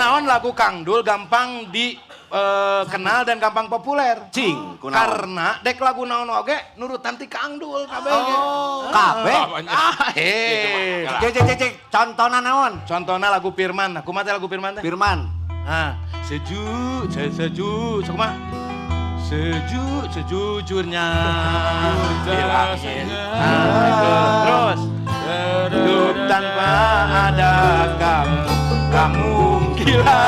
Kunaon lagu Kang Dul gampang di kenal dan gampang populer? Cing, kunaon? Karena dek lagu naon oge nurutan ti Kang Dul kabeh ge. Kabeh. Ah, heh. Cek cek cek cek, contona naon? Contohnya lagu Firman. Nah, kumaha teh lagu Firman teh? Firman. Ah, seju, seju, kumaha? Seju, sejujurnya di langit. Nah, itu. Terus hidup tanpa ada kamu, kamu gila.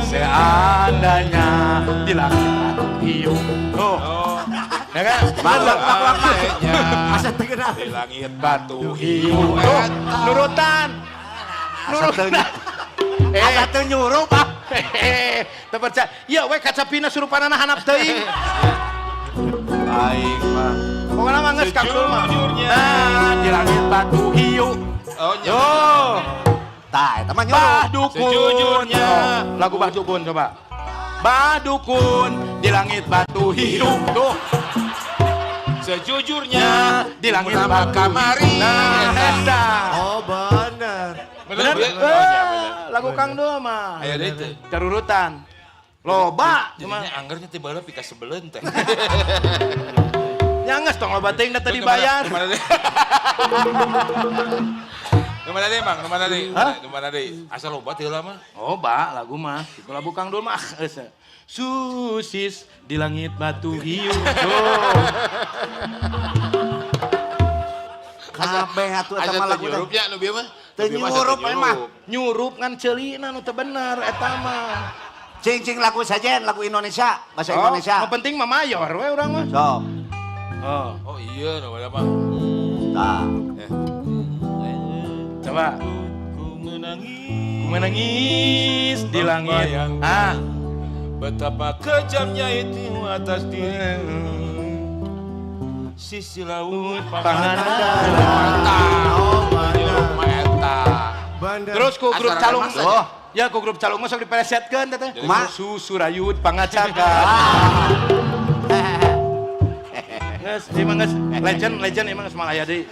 Seandainya di langit batu hiu. Oh, ya kan? Bang, bang, bang, bang. Asa teu kenal. Di langit batu Hiu. Tuh, nurutan. Asa teu Nurutan. Asa teu nyurup ah. Hehehe, teu percaya. Iya we kacapina surupanana handap teuing. Aing mah. Pokoknya mah geus Kang Dul mah. Sejujurnya. Nah, di langit batu hiu. Oh, nya. Tuh. Tah, eta mah nyurup. Bah Dukun. Sejujurnya. Oh, lagu Bah Dukun coba. Bah Dukun di langit batu hiu. Tuh. Sejujurnya Di langit Pertama batu. kamari. Nah, eta. Oh, bener. Bener, Bener? bener. Oh, nya, bener. Eh, lagu Kang Dul mah. Aya deui teu? Terurutan. Loba cuma Jadinya anggernya tiba heula pika sebeleun teh. nya geus tong loba teuing da teu dibayar. Mana deui? Mana deui, Mang? Mana deui? Hah? Mana deui? Asa loba teh heula mah. Oh, ba, lagu mah. Itu lagu Kang Dul mah. Ah, geus. Susis di langit batu hiu. Tuh. Kabeh atuh eta Asa mah teu lagu teh. nyurupnya nu bieu mah. Teu Nu bieu mah asa nyurup, teu emang. Nyurup ngan ceulina nu teu bener eta mah. Cing cing lagu sajen, lagu Indonesia, bahasa Oh, Indonesia. nu penting mah mayor we urang mah. Sok. Oh, Oh iya, nu mah. Tah. Eh. Coba. Ku menangis. Ku menangis di langit. Membayangkan Ah, betapa kejamnya itu atas diri sisi laut Pangandaran. Mantap. Nyurup mah eta. Bener. Terus ku grup Acara calung. masa. Oh, ya ku grup calung mah sok dipresetkeun teh teh. Kumaha? Susurayut pangacakan. Geus, ieu mah geus legend legend emang geus moal aya deui.